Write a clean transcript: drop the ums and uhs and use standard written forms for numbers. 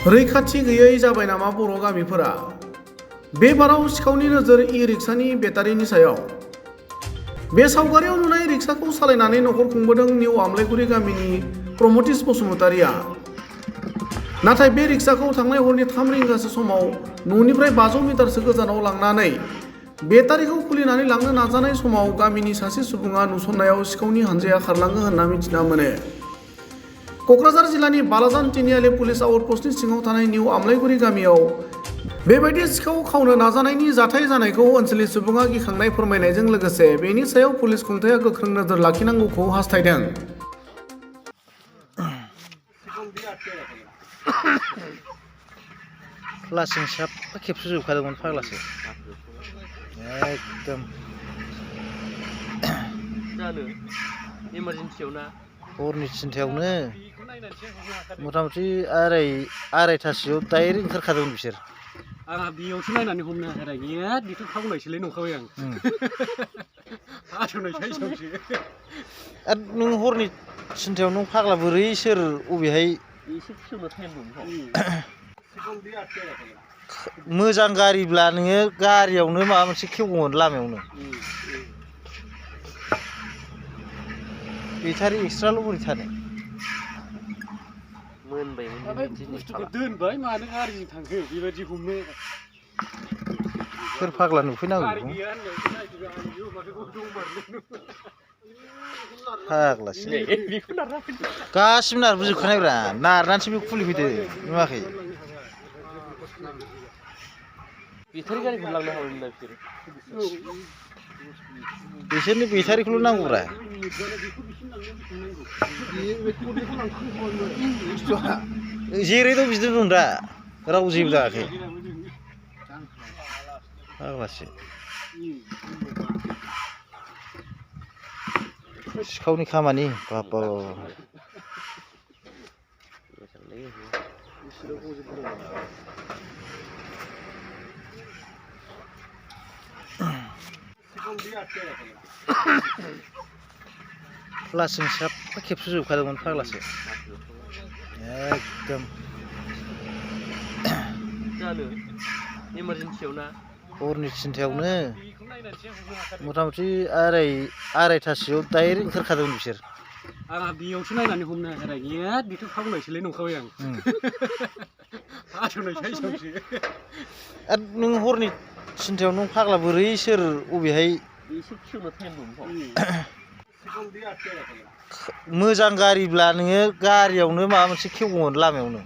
रैखाथि गैयै जाबाय नामा बर' गामिफोरा? बे बाराव सिखावनि नोजोर इ-रिक्सानि बेटारिनि सायाव। बे सावगारियाव नुनाय रिक्साखौ सालायनानै नखर खुंबोदों निउ आमलायगुरि गामिनि प्रमतिस बसुमतारिया। नाथाय बे रिक्साखौ थांनाय हरनि 3 रिंगासो समाव न'निफ्राय 500 मिटारसो गोजानाव लांनानै बेटारिखौ खुलिनानै लांनो नाजानाय समाव गामिनि सासे सुबुङा नुसननायाव सिखावनि हानजाया खारलाङो होनना मिथिना मोनो। क'क्राझार जिल्लानि बालाजान तिनिआलि पुलिस आउटपस्टनि सिङाव थानाय निउ आमलायगुरि गामियाव बेबायदि सिखाव खावनो नाजानायनि जाथाय जानायखौ ओनसोलनि सुबुङा गिखांनाय फोरमायनायजों लोगोसे बेनि सायाव पुलिस खुंथाया गोख्रों नोजोर लाखिनांगौखौ हास्थायदों। लासिं साफ्फा खेबस'जोबखादोंमोन फाग्लासो एकदम जानो इमारजेन्सियाव ना हरनि थिनथायावनो मथा मथि आरायथासोआव डाइरेक्ट ओंखारखादोंमोन बिसोर। आंहा बेयावसो नायनानै हमनो हाखानाय गैया बेथ' खावनायसोलै नंखाबाय आं आस'नाय साइसावसो आरो नों हरनि थिनथायाव नों फाग्ला बोरै सोर अबेहाय एसे फिसौनो टाइम दं मोजां गारिब्ला नोङो गारियावनो माबा मोनसे खेवगौमोन लामायावनो। बेटारि एक्सट्राल' बोरै थानो मोनबायमोन बुस्थुखौ दोनबाय मानो गारिजों थांखो बेबायदि हमनो सोर फाग्ला नुफैनांगौ बेखौ फाग्लासो गासिबो नारबोजोबखानायब्रा नारनानैसो बे खुलिफैदो नुवाखै बेटारि गारिखौ लांनो हाबायमोन ना बिसोरनो बेटारिखौल' नांगौब्रा जेरै दं बिदिनो दं दा रावबो जेबो दाङाखै फाग्लासो सिखावनि खामानि बाब लासिं साफ्फा खेबस'जोबखादोंमोन फाग्लासो एकदम जानो इमारजेन्सियाव ना हरनि थिनथायावनो मथा मथि आरायथासोआव डाइरेक्ट ओंखारखादोंमोन बिसोर। आंहा बेयावसो नायनानै हमनो हाखानाय गैया बेथ' खावनायसोलै नंखाबाय आं आस'नाय साइसावसो आरो नों हरनि थिनथायाव नों फाग्ला बोरै सोर अबेहाय एसे फिसौनो टाइम दं मोजां गारिब्ला नोङो गारियावनो माबा मोनसे खेवगौमोन लामायावनो।